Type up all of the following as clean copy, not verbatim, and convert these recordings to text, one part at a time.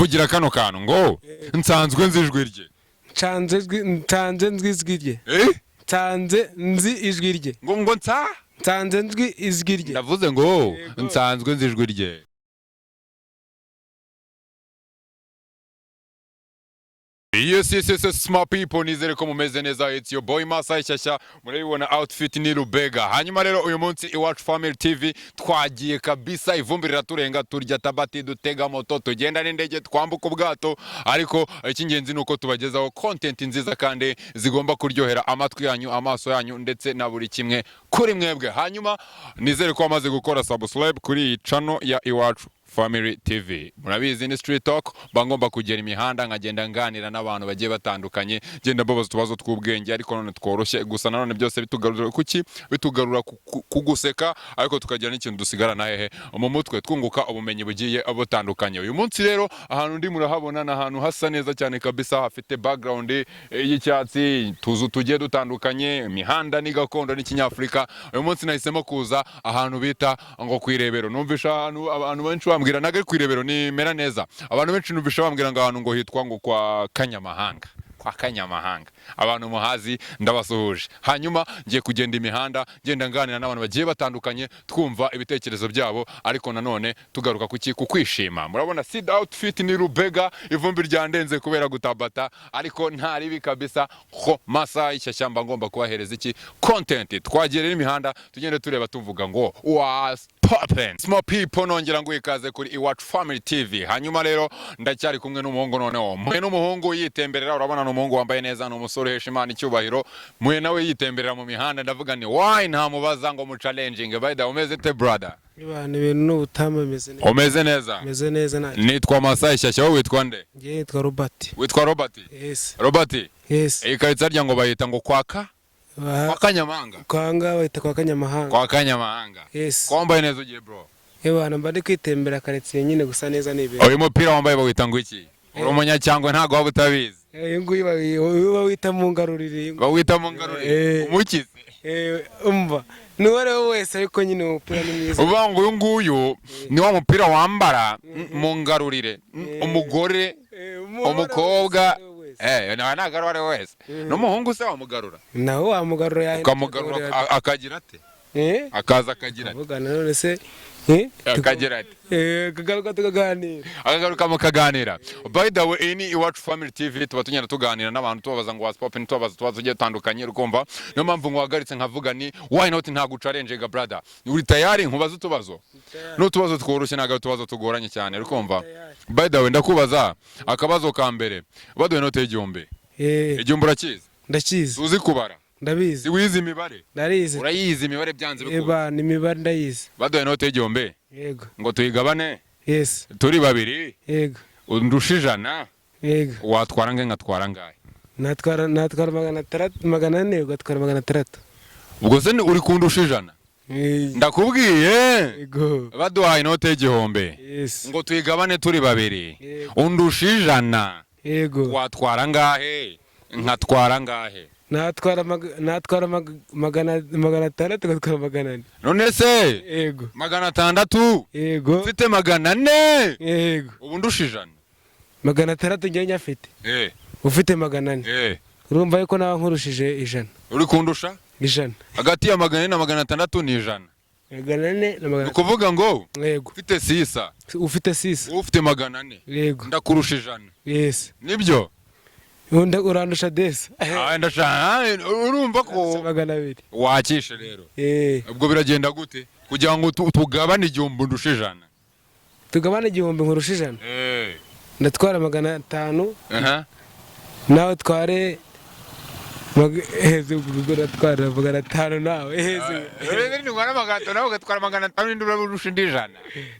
Mvugira kano kantu ngo nsanzwe nzi ijwi rye. Nsanze nzi ijwi rye. Eh? Nsanze nzi ijwi rye. Ngo nsa Nsanze nzi ijwi rye. Ndavuze ngo nsanzwe nzi ijwi rye. Yes, smart people, nizere ko mumeze neza. It's your boy Masai Shyashya, murabibona outfit ni Rubega. Hanyuma rero uyu munsi Iwacu Family TV twagiye kabisa, ivumbi riraturenga, turya tabati, dutega moto, tugenda n'indege, twambuka ubwato, ariko icy'ingenzi ni uko tubagezaho content nziza kandi zigomba kuryohera amatwi yanyu, amaso yanyu, ndetse na buri kimwe kuri mwebwe. Hanyuma nizere ko wamaze gukora subscribe kuri iyi channel ya Iwacu Family TV. Murabizi ni Street Talk, mba ngomba kugera imihanda nkagenda nganira n'abantu bagiye batandukanye, genda mbabaza utubazo tw'ubwenge ariko none tworoshye gusa, nanone byose bitugarura kuki? Bitugarura ku guseka, ariko tukagira n'ikintu dusigarana hehe mu mutwe, twunguka ubumenyi bugiye butandukanye. Uyu munsi rero ahantu ndi murahabona ni ahantu hasa neza cyane kabisa, hafite background y'icyatsi, tuzu tugiye dutandukanye, imihanda ni gakondo n'ikinyafurika. Uyu munsi nahisemo kuza ahantu bita ngo ku Irebero. Numvisha ahantu abantu benshi bambwira, ntabwo ari ku Irebero, nimera neza, abantu benshi numvisha bambwira ngo ahantu ngo hitwa ngo kwa Kanyamahanga. Kwa Kanyamahanga, abantu muhazi ndabasuhuje. Hanyuma ngiye kugenda imihanda, ngenda nganira n'abantu bagiye batandukanye, twumva ibitekerezo byabo, ariko nanone tugaruka kuki? Ku kwishima. Murabona seed outfit ni Rubega, ivumbi ryandenze kubera gutabata, ariko nta ribi kabisa. Ho masaha y'ishyashyamba ngomba kubahereza iki? Content. Twagiye rero imihanda, tugende tureba, tuvuga ngo what's poppin', small people. Nongera ngo ikaze kuri Iwacu Family TV. Hanyuma rero ndacyari kumwe n'umuhungu, noneho mwe n'umuhungu yitemberera, urabona ni umuhungu wambaye neza, ni umusore uhesha Imana icyubahiro. Mwe nawe yitemberera mu mihanda, ndavuga ni why ntamubaza ngo mu challenging. By the way, umeze te brother? Ibana ibintu n'ubutamu, bimeze neza. Umeze neza? Bimeze neza nta. Nitwa Masai Shyashya, wowe witwa nde? Ngiye nitwa Robert. Witwa Robert? Yes. Robert. Yes. Iyi karitsiye harya ngo bayita ngo kwaka kwa Kanyamahanga? Kwanga bahita kwa Kanyamahanga. Kwa Kanyamahanga. Yes. Ko wambaye neza ugiye bro? Ebana mba ndi kwitembera karitsiye nyine, gusa neza ni ibintu. Uyu mupira wambaye bawita ngo iki? Uri umunyacyangwe, ntabwo waba utabizi. Uyu nguyu uyu bawita mu ngarurire. Bawita mu ngarurire? Umukize. Umva, ni uwo ari we wese, ariko nyine uwo mupira ni mwiza. Uvuga ngo uyu nguyu ni wa mupira wambara mu ngarurire umugore, umukobwa. Nawe ntabwo ari uwo ari we wese, n'umuhungu se wamugarura? Nawe wamugarura yahinduka. Ukamugarura akagira ate? Akaza akagira ate? Tuvugana none se? Akagira ate? Kagaruka tukaganira. Akagaruka mukaganira. By the way, iyi ni Iwacu Family TV, tuba tugenda tuganira n'abantu, tubabaza ngo what's poppin', tubabaza utubazo tugiye dutandukanye, urukumva? Niyo mpamvu nguhagaritse nkavuga ni why not ntago challenge ga brother. Uri tayari nkubaza utubazo? N'utubazo tworoshye, ntabwo ari utubazo tugoranye cyane, urukumva? By the way, ndakubaza akabazo ka mbere. Baduhe inote y'1000. 1000 urakizi? Ndakizi. Uzi kubara? Ndabizi. Si wize imibare? Ndarizi. Urayizi imibare byanze bikunze? Eba, ni imibare ndayizi. Baduhe inote y'1000. Yego. Ngo tuyigabane Yes. turi babiri. Yego. Undusha 100. Yego. Watwara angahe nkatwara angahe? Natwara 600, 400, ugatwara 600. Ubwo se uri kundusha 100? Ndakubwiye. Yego. Baduhaye inote y'1000. Yes. Ngo tuyigabane turi babiri. Yego. Undusha 100. Yego. Watwara angahe nkatwara angahe? Natwara 600, ugatwara 400. None se Yego. 600? Yego. Mfite 400. Yego. Ubu ndusha 100. 600 njye nyafite. Ufite 400. Urumva yuko nawe nkurushije 100. Uri kundusha? 100. Hagati ya 400 na 600 ni 100. 400 na Ni magana. ukuvuga ngo Yego. ufite sisa. Ufite sisa. Wowe ufite 400. Yego. Ndakurusha 100. Yes. Nibyo? Undi urandusha desi. Ah, ndashaka, urumva ko 200. wakishe rero. Ubwo biragenda gute kugira ngo tugabane 1000 ndushe 100? Tugabane 1000 nkurusha 100. Ndatwara 500. Aha. Nawe tware ubwo uratwara 500 nawe. Rero nitwara 500 nawe ugatwara 500, indi urarusha indi 100.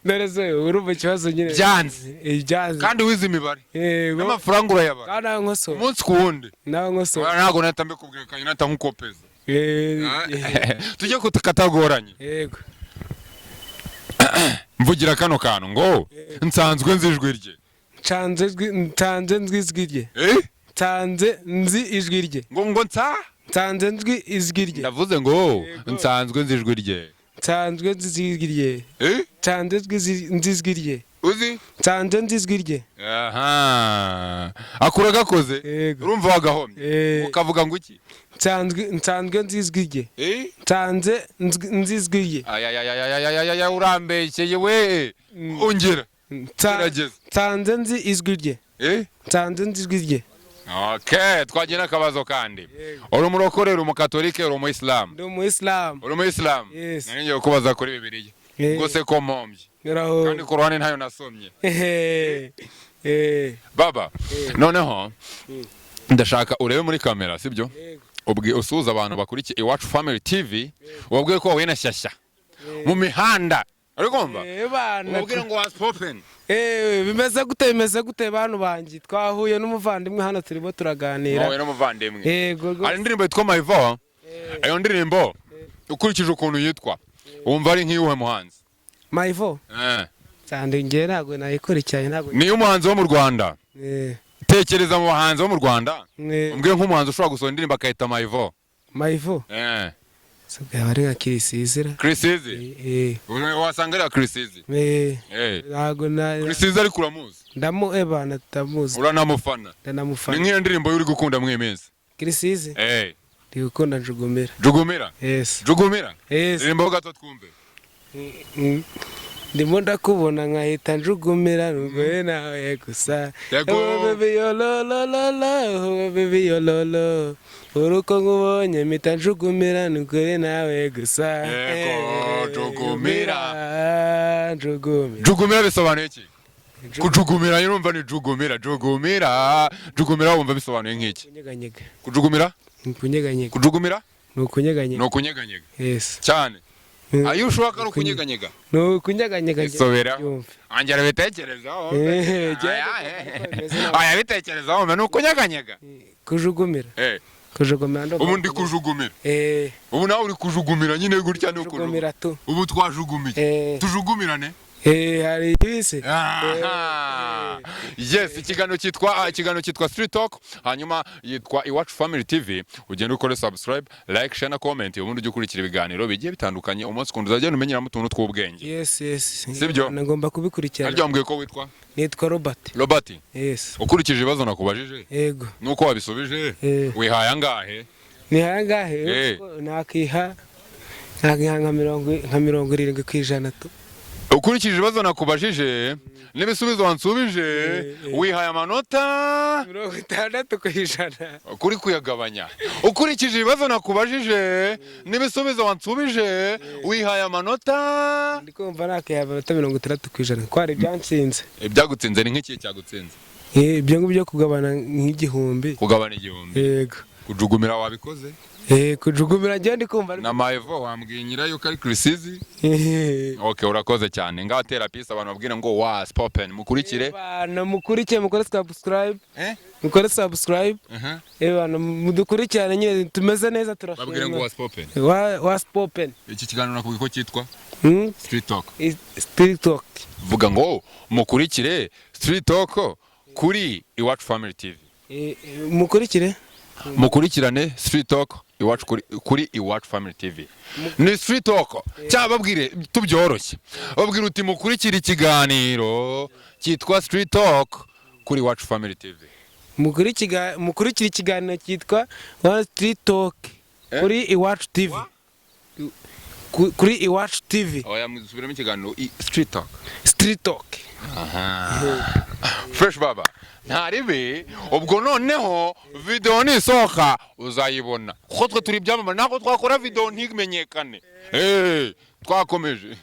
None se urumva ikibazo nyine? Byanze. Byanze. Kandi wize imibare. Yego. N'amafaranga urayabara. Kandi nawe nkosora. Umunsi ku wundi. Nawe nkosora. Ntabwo nahita mbikubwira kandi nahita nkukopeza. Tujye katagoranye. Yego. Mvugira kano kantu ngo nsanzwe nzi ijwi rye. Nsanze nzi ijwi rye. Eh? Nsanze nzi ijwi rye. Ngo nsa Nsanze nzi ijwi rye. Ndavuze ngo nsanzwe nzi ijwi rye. Nsanzwe nzi ijwi rye. Eh? Nsanzwe nzi ijwi rye. Uzi? Nsanzwe nzi ijwi rye. Aha, akura gakoze. Yego. Urumva wagahomye. Eh. Ukavuga ngo iki? Nsanzwe nzi ijwi rye. Eh? Nsanze nzi ijwi rye. Ayayayayayaya, urambeshyeye we, ongera. Gerageza. Nsanze nzi ijwi rye. Eh? Nsanze nzi ijwi rye. Okay, twagiye n'akabazo kandi. Uri umurokore, uri umukatolike, uri umuyisilamu? Ndi umuyisilamu. Uri umuyisilamu? Yes. Nari ngiye kubaza kuri Bibiliya. Eh. Ubwo se ko mpombye? Uraho. Kandi Korani ntayo nasomye. Eh. Eh. Baba, noneho ndashaka urebe muri kamera, sibyo? Yego. Ubwi usuhuza abantu bakurikiye Iwacu Family TV, ubabwire ko wahuye na Shyashya mu mihanda, uri kumva? Eh, bana. Ubabwire ngo what's poppin. Eh, bimeze gute, bimeze gute, bantu banjye? Twahuye n'umuvandimwe hano, turimo turaganira. Wahuye n'umuvandimwe. Yego rwose. Hari indirimbo yitwa Mayivo. Iyo ndirimbo, ukurikije ukuntu yitwa, wumva ari nk'iyuhe muhanzi? Mayivo? Eh. Cyane, njye ntabwo nayikurikiranye, ntabwo. Ni iy'umuhanzi wo mu Rwanda. Eh. Tekereza mu bahanzi bo mu Rwanda, Eh. umbwire nk'umuhanzi ushobora gusohora indirimbo akayita Mayivo. Mayivo? Eh. Yaba ari nka Chriss Eazy. Chriss Eazy? Eh. Wasanga ari Chriss Eazy. Eh. Eh. Ntabwo na Chriss Eazy, ariko uramuzi? Ndamu ebana, ndamuzi. Uranamufana? Ni Ndanamufana. nk'iyo ndirimbo uri gukunda muri iyi minsi? Chriss Eazy? Eh. Ndi gukunda Njugumira. Jugumira? Yes. Jugumira? Yes. Ririmbaho gato twumve. Ndimo ndakubona nkahita njugumira nubwo nawe gusa. Yego. Oh, baby yo lo lo lo lo, oh, baby yo lo lo, uruko nkubonye mpita njugumira nukuri nawe gusa. Yego, jugumira. Njugumira. Jugumira bisobanuye iki? Kujugumira, urumva ni jugumira, jugumira, jugumira, wumva bisobanuye nk'iki? Kunyeganyega. Kujugumira? Ni ukunyeganyega. Kujugumira? Ni ukunyeganyega. Ni ukunyeganyega. Yes. Cyane. Ayo ushoboka ari ukunyeganyega. Ni ukunyeganyega. Isobera. Yumve. Angera bitekerezaho. Eh, Aya, bitekerezaho, ni ukunyeganyega. Kujugumira. Eh. Kujugumira ndumva. Ubu ndi kujugumira. Eh. Ubu nawe uri kujugumira nyine gutya, ni Kujugumira tu. Ubu twajugumiye. Eh. Tujugumirane. Eh, hari ibise. Aha. Yes, ikiganiro cyitwa Street Talk, hanyuma yitwa Iwacu Family TV. Ugenda ukore subscribe, like, share na comment, ubundi ujye ukurikira ibiganiro bigiye bitandukanye umunsi kundi, uzagenda umenyeramo utuntu tw'ubwenge. Yes. Sibyo? Ngomba kubikurikirana. Harya wambwiye ko witwa? Nitwa Robert. Robert. Yes. Ukurikije ibibazo nakubajije Yego. nuko wabisubije, Eh. wihaye angahe? Ni hangahe? Eh. Nakiha nka 70% tu. Ukurikije ibibazo nakubajije n'ibisubizo wansubije, Eh, eh. wihaye amanota 60%. Kuri kuyagabanya. Ukurikije ibibazo nakubajije n'ibisubizo wansubije, wihaye amanota? Ndi kumva nakiha amanota 60% ko hari ibyansinze. Ibyagutsinze ni nk'ikihe cyagutsinze? Eh, ibyo ngibyo kugabana nk'igihumbi. Kugabana 1000? Yego. Kujugumira wabikoze? Eh, kujugumira njye ndi kumva. Na Maevo wambwiye nyirayo ko ari Chriss Eazy. Eh. Okay, urakoze cyane. Ngaho tera peace, abantu babwire ngo what's poppin, mukurikire. Bana, mukurikiye, mukore subscribe. Eh. Mukore subscribe. Uh-huh. Eh, bana, mudukurikirane nyine, tumeze neza, turashima. Babwire ngo what's poppin. What's poppin. Iki kiganiro nakubwiye ko cyitwa Street Talk. Street Talk. Vuga ngo mukurikire Street Talk kuri Iwacu Family TV. Eh, eh, mukurikire. Mukurikirane Street Talk Iwacu kuri Iwacu Family TV. Ni Street Talk. Cyangwa babwire tubyoroshye, babwire uti mukurikire ikiganiro cyitwa Street Talk kuri Iwacu Family TV. Mukurikire ikiganiro cyitwa One Street Talk Eh? kuri Iwacu TV. Kuri Iwacu TV. Oya, musubiremo ikiganiro Street Talk. Street Talk. Fresh, baba, nta ribi. Ubwo noneho video nisohoka uzayibona, kuko twe turi ibyamamare, ntabwo twakora video ntimenyekane. Eh, twakomeje.